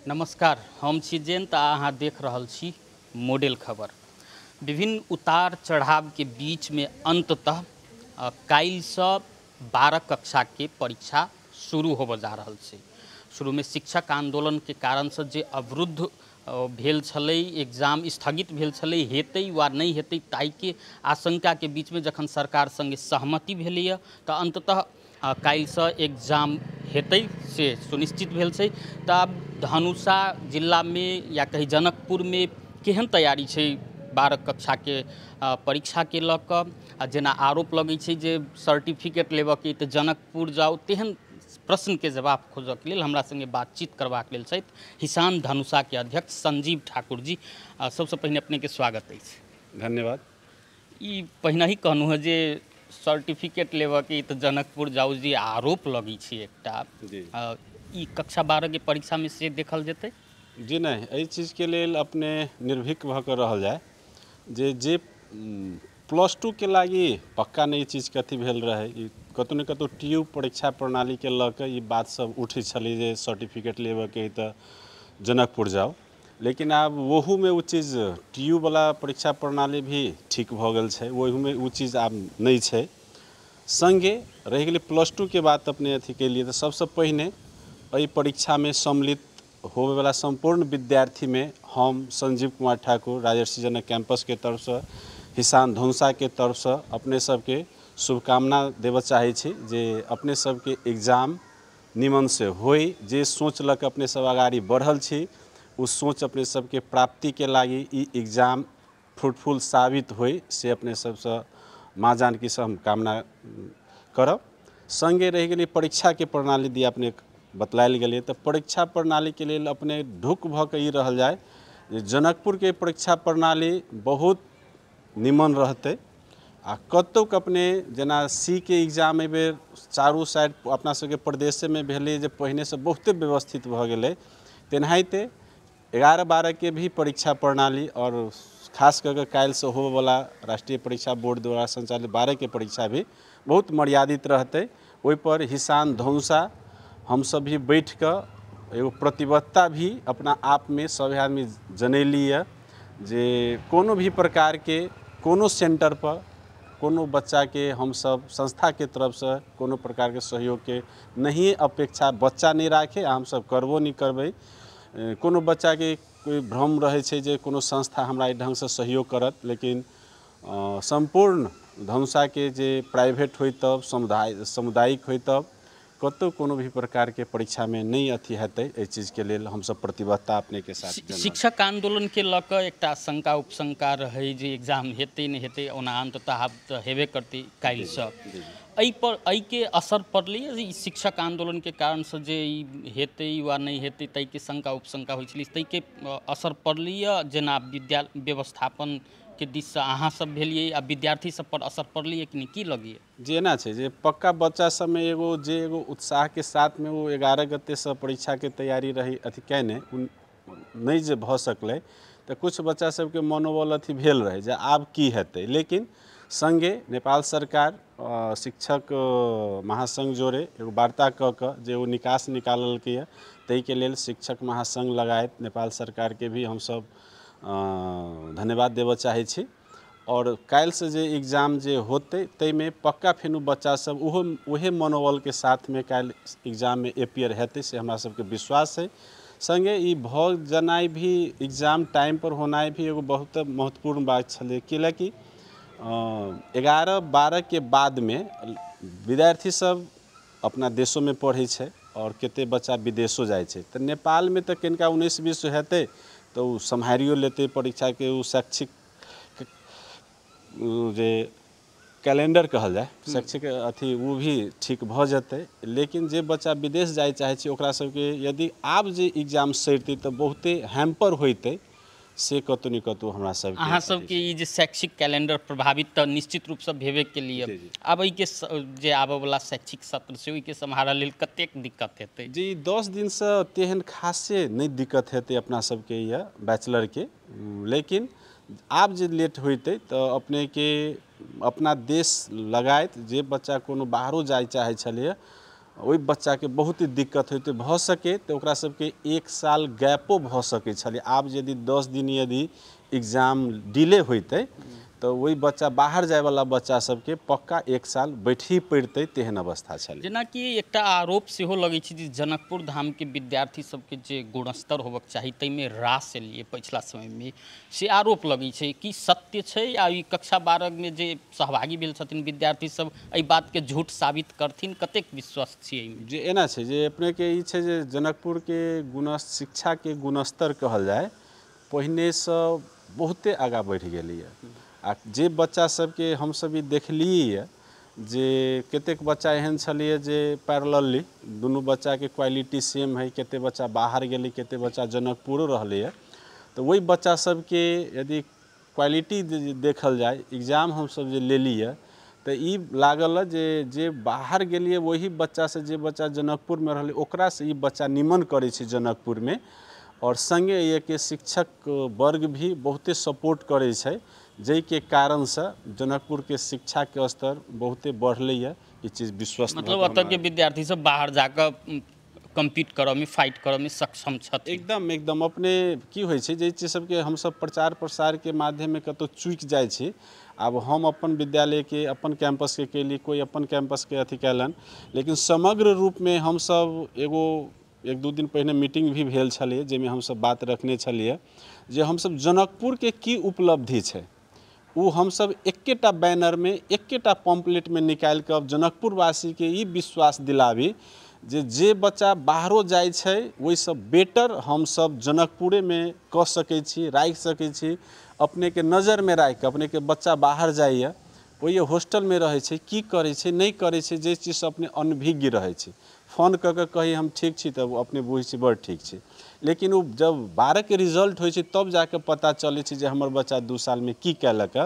नमस्कार, हम छी जयंत आ अहाँ देख रहल छी मॉडल खबर। विभिन्न उतार चढ़ाव के बीच में अंततः काल्हिसँ 12 कक्षा के परीक्षा शुरू होबऽ जा रहल छै। शुरू में शिक्षक आंदोलन के कारण से जे अवरुद्ध भेल छलै, एग्जाम स्थगित भेल छलै, हेतै वा नहि हेतै ताहिके आशंका के बीच में जखन सरकार संगे सहमति भेलैए तऽ अंततः काल्हिसँ एग्जाम हेतै से सुनिश्चित भेल छै। तऽ आब धनुषा जिलामे या कही जनकपुरमे केहन तैयारी छै 12 कक्षाके परीक्षाके लऽ कऽ? आ जेना आरोप लगै छै जे सर्टिफिकेट लेबऽके तऽ जनकपुर जाउ, तेहन प्रश्नके जवाब खोजऽके लेल हमरा संगे बातचीत करबाक लेल छथि हिसान धनुषाके अध्यक्ष संजीव ठाकुर जी। सबसँ पहिने अपनेके स्वागत अछि। धन्यवाद। ई पहिने ही कहलहुँ हँ जे सर्टिफिकेट लेबऽके तऽ जनकपुर जाउ जे आरोप लगै छै एकटा, ई कक्षा 12 के परीक्षामे से देखल जेतै? जी नहि, एहि चीजके लेल अपने निर्भीक भऽ कऽ रहल जाय जे जे +2 के लागि पक्का नहि ई चीजके अथी भेल रहै। ई कतहु ने कतहु टी यू परीक्षा प्रणालीके लऽ कऽ ई बात सब उठै छलै जे सर्टिफिकेट लेबऽके तऽ जनकपुर जाउ, लेकिन आब ओहूमे ओ चीज टी यू वाला परीक्षा प्रणाली भी ठीक भऽ गेल छै, ओहूमे ओ चीज आब नहि छै। सङ्गे रहि गेलै +2 के बात अपने अथी केलिए तऽ सबसँ पहिने एहि परीक्षामे सम्मिलित होबयवला सम्पूर्ण विद्यार्थीमे हम संजीव कुमार ठाकुर राजर्षि जनक कैंपसके तरफसँ हिसान धनुषाके तरफसँ अपने सबके शुभकामना देबऽ चाहै छी जे अपने सबके एग्जाम निमनसँ होइ। जे सोच लऽ कऽ अपने सब अगाडि बढ़ल छी ओ सोच अपने सबके प्राप्तिके लागि ई एग्जाम फ्रूटफुल साबित होइ से अपने सबसँ माँ जानकीसँ हम कामना करब। सङ्गे रहि गेलै परीक्षाके प्रणाली दिया अपने बतलायल गेलै तऽ परीक्षा प्रणालीके लेल अपने ढुक भऽ कऽ ई रहल जाय जे जनकपुरके परीक्षा प्रणाली बहुत निमन रहतै। आ कतौके अपने जेना सी के एग्जाम एहिबेर चारू साइड अपना सबके प्रदेशमे भेलै जे पहिनेसँ बहुते व्यवस्थित भऽ गेलै, तेनाहिते 11, 12 के भी परीक्षा प्रणाली और खास कऽ के काल्हिसँ होबयवला राष्ट्रीय परीक्षा बोर्ड द्वारा संचालित 12 के परीक्षा भी बहुत मर्यादित रहतै। ओहिपर हिसान धनुषा हमसब भी बैठ कऽ एगो प्रतिबद्धता भी अपना आपमे सब आदमी जनैली यऽ जे कोनो भी प्रकारके कोनो सेंटर पर कोनो बच्चाके हमसब संस्थाके तरफसँ कोनो प्रकारके सहयोगके नहीं अपेक्षा बच्चा नहि राखे, हमसब करबो नहि करबै। कोनो बच्चाके कोइ भ्रम रहै छै जे कोनो संस्था हमरा एहि ढङ्गसँ सहयोग करत, लेकिन सम्पूर्ण धनुषाके जे प्राइवेट होइ तब सामुदायिक होइ तब कतौ कोनो भी प्रकारके परीक्षामे नहि अथी हेतै। एहि चीजके लेल हमसब प्रतिबद्धता अपनेके साथ। शिक्षक आंदोलनके लऽ कऽ एकटा शंका उपशंका रहै जे एग्जाम हेतै नहि हेतै, ओना अन्ततः आब तऽ हेबे करतै काल्हिसँ। एहिपर एहिके असर पड़लै ई शिक्षक आंदोलनके कारणसँ जे ई हेतै वा नहि हेतै ताहिके शंका उपशंका होइ छलै, ताहिके असर पड़लै? जेना विद्या व्यवस्थापनके दिससँ अहाँ सब भेलियै आ विद्यार्थी सब पर असर पड़लै कि नहि, की लगैए? जे एना छै जे पक्का बच्चा सबमे एगो जे एगो उत्साहके साथमे ओ 11 गतेसँ परीक्षाके तैयारी रही अथी कयने नहि जे भऽ सकलै तऽ कुछ बच्चा सबके मनोबल अथी भेल रहै जे आब की हेतै। लेकिन सङ्गे नेपाल सरकार शिक्षक महासंघ जोड़े एगो वार्ता कऽ कऽ जे ओ निकास निकाललकै ताहिके लेल शिक्षक महासंघ लगायत नेपाल सरकारके भी हमसब धन्यवाद देबऽ चाहै छी। और काल्हिसँ जे एग्जाम जे होतै ताहिमे पक्का फेनु बच्चा सब ओहो उहे मनोबलके साथमे काल्हि एग्जाममे एपियर हेतै से हमरा सबके विश्वास है। सङ्गे ई भऽ जेनाइ भी एग्जाम टाइम पर होनाइ भी एगो बहुत महत्वपूर्ण बात छलै, कैलाकि 11, 12 के बादमे विद्यार्थी सब अपना देशोमे पढ़ै छै और कते बच्चा विदेशो जाइ छै, तऽ नेपालमे तऽ किनका 19, 20 हेतै तऽ ओ सम्हारियो लेतै परीक्षाके। ओ शैक्षिक जे कैलेंडर कहल जाय शैक्षिक अथी ओ भी ठीक भऽ जेतै। लेकिन जे बच्चा विदेश जाइ चाहै छै ओकरा सबके यदि आब जे एग्जाम सरितै तऽ बहुते हैम्पर होइतै से कतौ ने कतौ हमरा सबके अहाँ सबके ई जे शैक्षिक कैलेंडर प्रभावित तऽ निश्चित रूपसँ भेबे के लिए। आब एहिके जे आबयवला शैक्षिक सत्र छै ओहिके सम्हारऽ लेल कतेक दिक्कत हेतै? जी 10 दिनसँ तेहन खासे नहि दिक्कत हेतै अपना सबके यऽ बैचलरके, लेकिन आब जे लेट होइतै तऽ अपनेके अपना देश लगायत जे बच्चा कोनो बाहरो जाइ चाहै छलैए ओहि बच्चाके बहुत ही दिक्कत होइतै। भऽ सके तऽ ओकरा सबके 1 साल गैपो भऽ सकै छलै। आब यदि 10 दिन यदि एग्जाम डिले होइतै तऽ ओहि बच्चा बाहर जायवला बच्चा सबके पक्का 1 साल बैठही पड़तै, तेहन अवस्था छलै। जेनाकि एकटा आरोप सेहो लगै छै जे जनकपुर धामके विद्यार्थी सबके जे गुणस्तर होबक चाही ताहिमे ह्रास एलियै पछिला समयमे, से आरोप लगै छै। कि सत्य छै? आ ई कक्षा 12 मे जे सहभागी भेल छथिन विद्यार्थी सब एहि बातके झूठ साबित करथिन, कतेक विश्वस्त छियै एहिमे? जे एना छै जे अपनेके ई छै जे जनकपुरके शिक्षाके गुणस्तर कहल जाय पहिनेसँ बहुते आगाँ बढ़ि गेलैए। आ जे बच्चा सबके हमसब ई देखलियै जे कतेक बच्चा एहन छलैए जे पैरेलली दुनू बच्चाके क्वालिटी सेम है, कतेक बच्चा बाहर गेलै, कतेक बच्चा जनकपुरो रहलैए। तऽ ओहि बच्चा सबके यदि क्वालिटी देखल जाय, एग्जाम हमसब जे लेलियै तऽ ई लागल जे जे बाहर गेलियै वही बच्चासँ जे बच्चा जनकपुरमे रहलै ओकरासँ ई बच्चा निमन करै छै जनकपुरमे। और संगे एहिके शिक्षक वर्ग भी बहुते सपोर्ट करै छै, जाहिके कारणसँ जनकपुरके शिक्षाके स्तर बहुते बढ़लैए। ई चीज विश्वस्त, मतलब एतऽके विद्यार्थी सब बाहर जाकऽ कम्पीट करऽमे, फाइट करऽमे सक्षम छथि। एकदम एकदम। अपने की होइ छै जे चीज सबके हमसब प्रचार प्रसारके माध्यममे कतहु चूकि जाइ छी। आब हम अपन विद्यालयके अपन कैंपसके केली, कोइ अपन कैंपसके अथी कयलनि, लेकिन समग्र रूपमे हमसब एगो 1-2 दिन पहिने मीटिंग भी भेल छलै जाहिमे हमसब बात रखने छलियै जे हमसब जनकपुरके की उपलब्धि छै ओ हमसब एकेटा बैनरमे एकेटा पम्पलेटमे निकालिकऽ जनकपुरवासीके ई विश्वास दिलाबी जे जे बच्चा बाहरो जाइ छै ओहिसँ बेटर हमसब जनकपुरेमे कऽ सकै छी, राखि सकै छी। अपनेके नजरमे राखिकऽ अपनेके बच्चा बाहर जाइए, ओहि हॉस्टलमे रहै छै, की करै छै नहि करै छै, जे चीजसँ अपने अनभिज्ञ रहै छै। फोन कऽ कऽ कही हम ठीक छी तब अपने बुझै छी बड़ ठीक छी, लेकिन ओ जब 12 के रिजल्ट होइ छै तब जाकऽ पता चलै छै जे हमर बच्चा 2 सालमे की कयलक।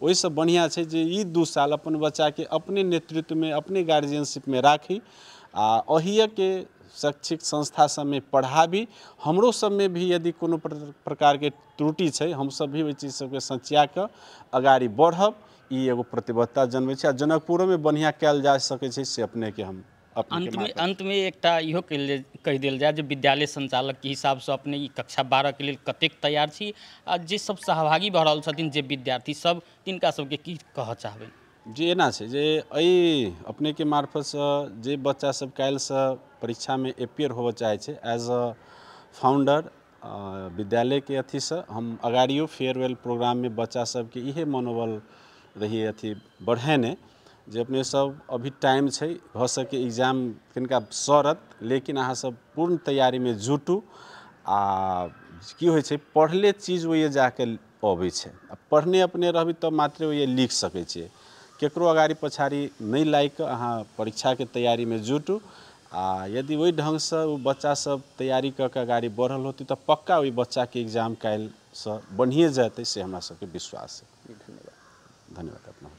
ओहिसँ बढ़िआँ छै जे ई 2 साल अपन बच्चाके अपने नेतृत्वमे अपने गार्जियनशिपमे राखी आ अहिएके शैक्षिक संस्था सबमे पढ़ाबी। हमरो सबमे भी यदि कोनो प्रकारके त्रुटि छै हमसब भी ओहि चीज सबके सचिया कऽ अगाड़ी बढ़ब, ई एगो प्रतिबद्धता जनबै छै। आ जनकपुरोमे बढ़िआँ कयल जा सकै छै से अपनेके हम अंतमे एकटा इहो कहि देल जाय जे विद्यालय संचालकके हिसाबसँ अपने ई कक्षा 12 के लेल कतेक तैयार छी आ जे सब सहभागी भऽ रहल छथिन जे विद्यार्थी सब तिनका सबके की कहऽ चाहबै? जे एना छै जे एहि अपनेके मार्फतसँ जे बच्चा सब काल्हिसँ परीक्षामे अपियर होबऽ चाहै छै, एज अ फाउंडर विद्यालयके अथीसँ हम अगाड़ियो फेयरवेल प्रोग्राममे बच्चा सबके इहे मनोबल रही अथी बढ़ेने जे अपने सब अभी टाइम छै, भऽ सके एग्जाम कनिका सरत, लेकिन अहाँ सब पूर्ण तैयारीमे जुटू। आ की होइ छै पढ़ले चीज ओहिए जाके अबै छै, आ पढ़ने अपने रहबै तब मात्रे ओहिए लिख सकै छियै। केकरो अगाड़ी पछाड़ी नहि लागि कऽ अहाँ परीक्षाके तैयारीमे जुटू। आ यदि ओहि ढङ्गसँ ओ बच्चा सब तैयारी कऽ के अगाड़ी बढ़ल होतै तऽ पक्का ओहि बच्चाके एग्जाम काल्हिसँ बढ़िए जेतै, से हमरा सबके विश्वास है। धन्यवाद। धन्यवाद अपना।